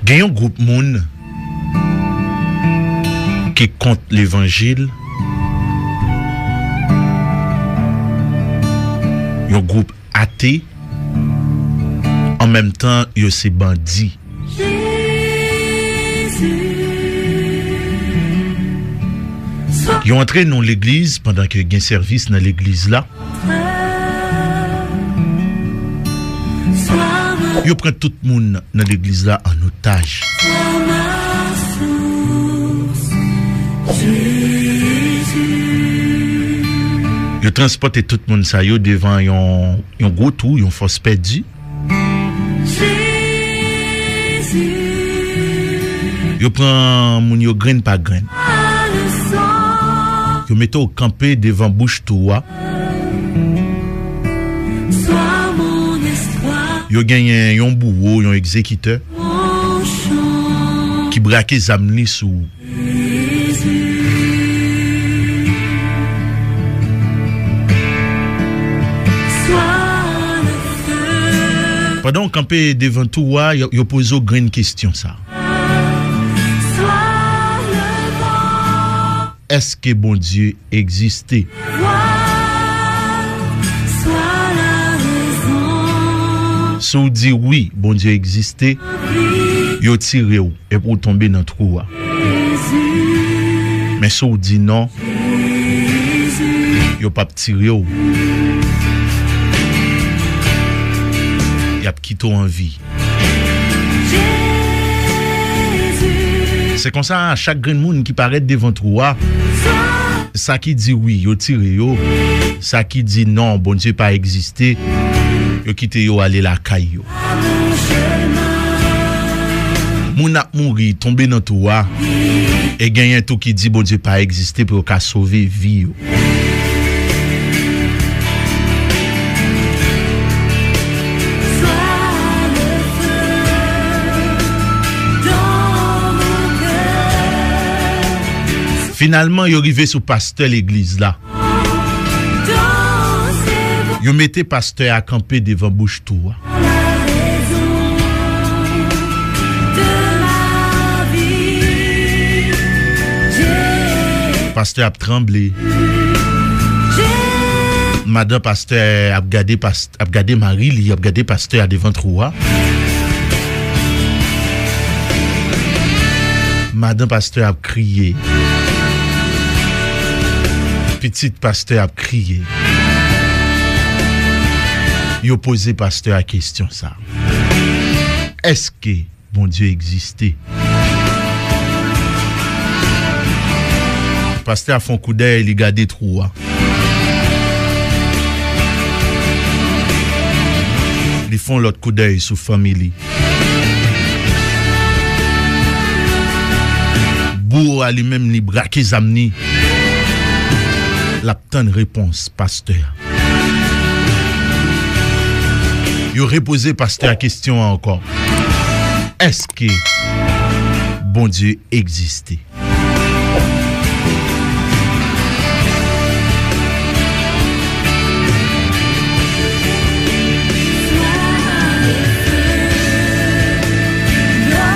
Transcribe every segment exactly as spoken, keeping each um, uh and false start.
Gen yon gwoup moun ki kont levanjil, yon gwoup ate, an menm tan yo se bandi. Yo antre nan legliz pandan ke gen sèvis nan legliz la. Yo pran tout moun nan legliz la an otaj. Yo transpòte tout moun sa yo devan yon, yon gwo twou, yon fòs pèdi. Yo pran moun yo grenn pa grenn. Yo mete w kanpe devan bouch twou a. Yo genyen yon bouwo, yon egzekitè, ki brake zam li sou ou. Pandan w kanpe devan twou a, yo, yo poze w grenn kesyon sa. Èske Bondye egziste? Si w di wi, Bondye egziste, yo tire w epi w tonbe nan twou a. Men si w di non, yo p ap tire w. Y ap kite w an vi. Se konsa, chak grenn moun ki parèt devan twou a, sa ki di wi, yo tire yo. Sa ki di non, Bondye pa egziste, yo kite yo ale lakay yo. Moun ap mouri, tonbe nan twou a, e genyen tou ki di Bondye pa egziste pou yo ka sove vi yo. Finalman, yo rive sou pastè legliz la. Yo mete pastè a kanpe devan bouch twou a. Pastè ap tranble. Madan pastè ap gade pastè. Ap gade mari li, ap gade pastè a devan twou a. Madan pastè ap kriye. Pitit pastè ap kriye. Yo poze pastè a kesyon sa. Èske Bondye egziste? Pastè a fè yon koudèy, li gade twou a. Li fè yon lòt koudèy sou fanmi li. Bouwo a li menm, li brake zam ni. L ap tann repons pastè a. Yo repoze pastè a kesyon an ankò. Èske Bondye egziste?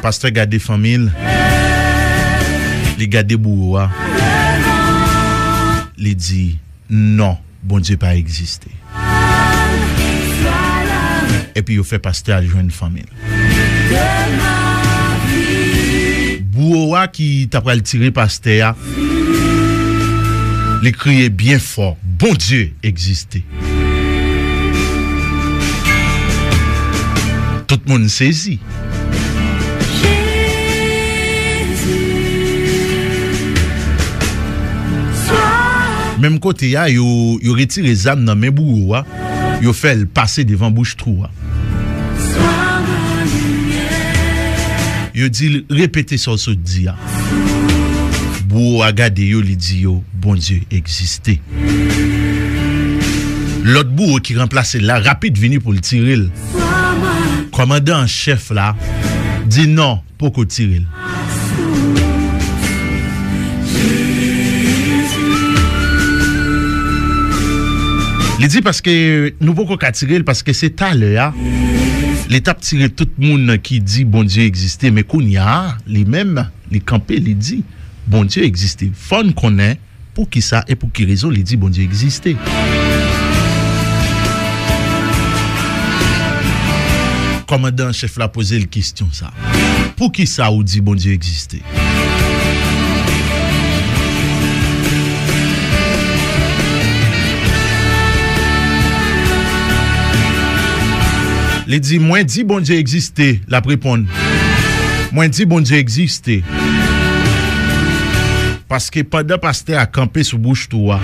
Pastè gade fanmi l, li gade bouwo a, li di, non, Bondye pa egziste. Epi yo fè pastè a jwenn fanmi l. Bouwo a ki ta pral tire pastè a, li kriye byen fò, Bondye egziste. Tout moun sezi. Menm kote a, yo, yo retire zam nan men bouwo a, yo fè l pase devan bouch twou a. Yo di l, repete sa w sot di a. Bouwo a gade yo, li di yo, Bondye egziste. Lòt bouwo ki ranplase l la rapid vini pou l tire l. Kòmandan an chèf la di non, poko tire l. Li di paske nou poko ka tire l paske se talè a Li t ap tire tout moun ki di Bondye egziste, men kounye a, li menm, li kanpe, li di, Bondye egziste. Fò n konnen poukisa e pou ki rezon li di Bondye egziste. Kòmandan an chèf la poze l kesyon sa. Poukisa ou di Bondye egziste? Li di, "Mwen di Bondye egziste," l ap reponn. "Mwen di Bondye egziste." Paske pandan pastè a kanpe sou bouch twou a,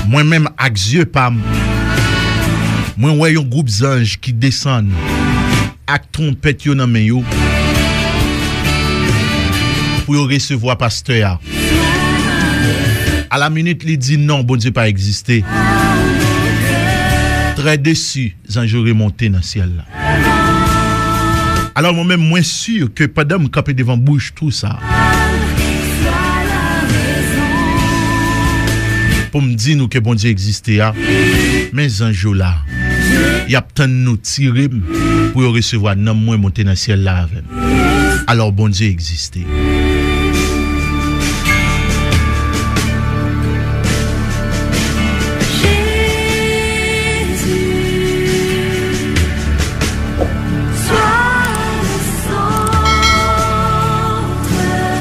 mwen menm ak zye pa m, mwen wè yon gwoup zanj ki desann ak twonpèt yo nan men yo pou yo resevwa pastè a. Alaminit, li di, "Non, Bondye pa egziste." Trè desi, zanj yo remonte nan syèl la. Alò, mwen menm, mwen si ke pandan m kanpe devan bouch twou sa, pou m di nou ke Bondye egziste a, men zanj yo la, y ap tann nou tire m pou yo resevwa nanm mwen monte nan syèl la avè m. Alò, Bondye egziste.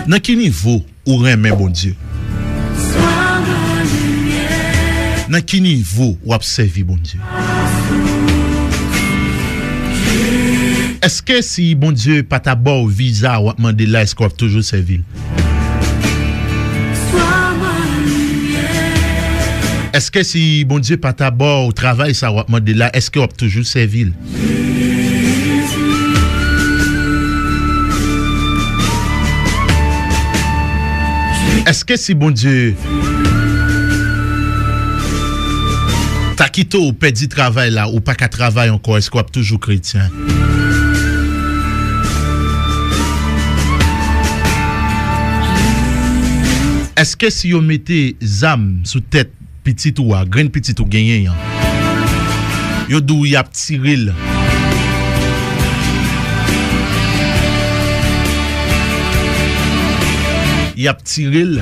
Nan ki nivo ou renmen Bondye? Nan ki nivo w ap sèvi Bondye? Èske si Bondye pa ta ba w viza w ap mande la, èske w ap toujou sèvi l? Èske si Bondye pa ta ba w travay sa w ap mande la, èske w ap toujou sèvi l? Èske si Bondye ta kite w pèdi travay la, ou pa ka travay ankò, èske w ap toujou kretyen? Èske si yo mete zam sou tèt pitit ou a, grenn pitit ou genyen an, yo di w y ap tire l, y ap tire l,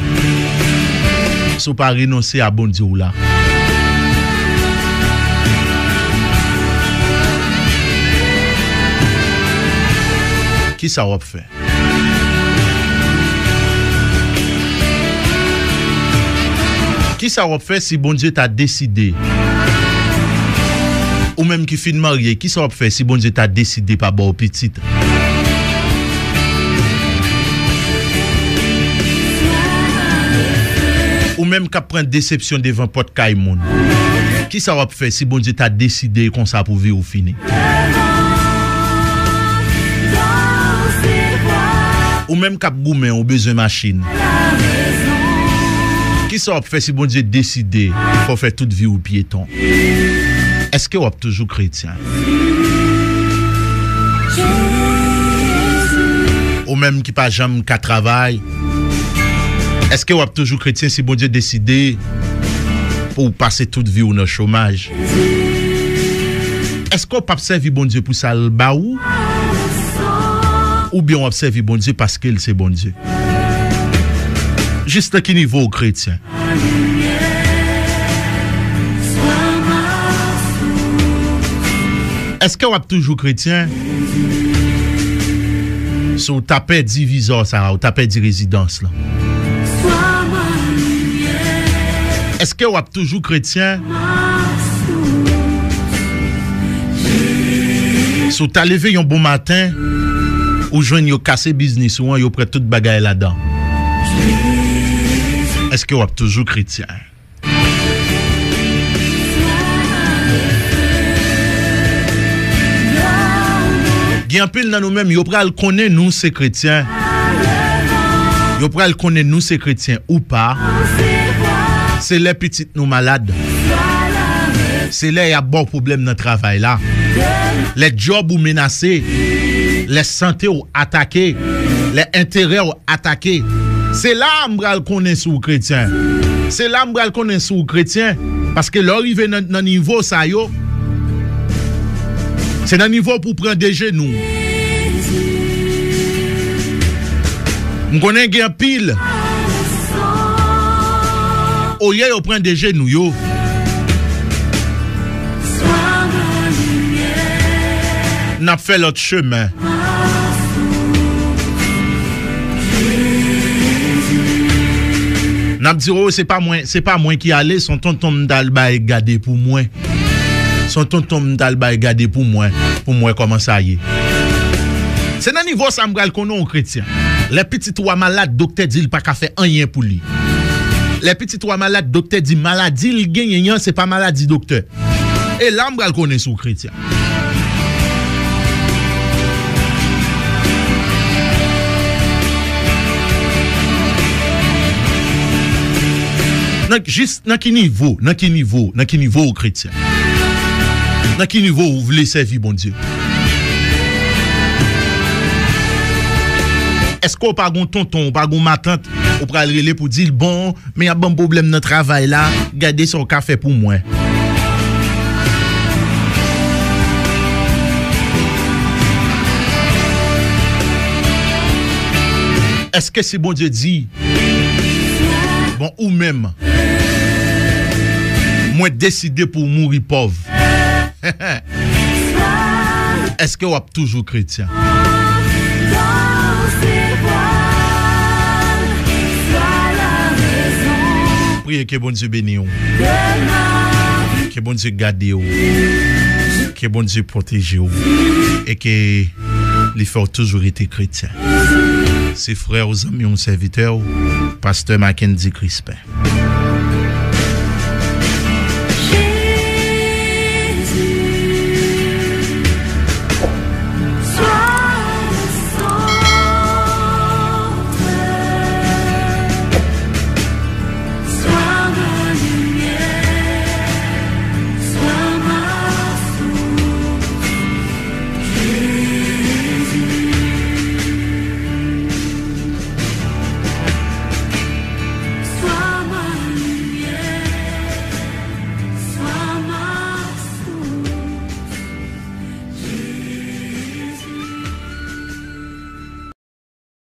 si w pa renonse a Bondye w la? Kisa w ap fè? Kisa w ap fè si Bondye ta deside? Ou menm ki fin marye, kisa w ap fè si Bondye ta deside pa ba w pitit? Ou menm k ap pran desepsyon devan pòt kay moun, kisa w ap fè si Bondye ta deside konsa pou vi w fini? Ou menm k ap goumen, ou bezwen machin. Kisa w ap fè si Bondye deside fè w fè tout vi w pyeton? Èske w ap toujou kretyen? Ou menm ki pa janm ka travay, èske w ap toujou kretyen si Bondye deside pou w pase tout vi w nan chomaj? Èske w p ap sèvi Bondye pou sa l ba ou? Oubyen w ap sèvi Bondye paske l se Bondye? Jis nan ki nivo w kretyen? Èske w ap toujou kretyen? Si w ta pèdi viza w sa a, ou ta pèdi rezidans lan. Èske w ap toujou kretyen? Si w ta leve yon bon maten, ou jwenn yo kase biznis ou an, yo pran tout bagay ladan. Èske w ap toujou kretyen? Gen anpil nan nou menm, yo pral konnen nou se kretyen. Yo pral konnen nou se kretyen ou pa. Se lè pitit nou malad. Se lè y ap ba w pwoblèm nan travay la. Lè djòb ou menase. Lè sante w atake. Lè enterè w atake. Se la a m pral konnen si w kretyen. Se la a m pral konnen si w kretyen. Paske lè w rive nan, nan nivo sa yo, Se nan nivo pou pran de jenou. M konnen gen anpil. Olye yo pran de jenou yo, n ap fè lòt chemen. N ap di, "Oh, se pa mwen, se pa mwen ki ale, se yon tonton m t al bay gade pou mwen. Se yon tonton m t al bay gade pou mwen, pou m wè kòman sa ye." Se nan nivo sa m pral konnen yon kretyen. Lè pitit ou a malad, doktè di l pa ka fè anyen pou li. Lè pitit ou a malad, doktè di maladi l genyen an, se pa maladi doktè. E la m pral konnen si w kretyen. Nan, jis nan ki nivo, nan ki nivo, nan ki nivo ou kretyen? Nan ki nivo ou vle sèvi Bondye? Èske w pa gon tonton, w pa gon matant, ou pral rele pou di l, "Bon, men y ap ban m pwoblèm nan travay la, gade sa w ka fè pou mwen." Èske si Bondye di, "Bon, ou menm, mwen deside pou w mouri pòv." Èske w ap toujou kretyen? Priye ke Bondye beni w. Ke Bondye gade w. Ke Bondye pwoteje w. E ke li fè w toujou rete kretyen. Se frè w, zanmi w, sèvitè w, pastè Mackendy Crispin.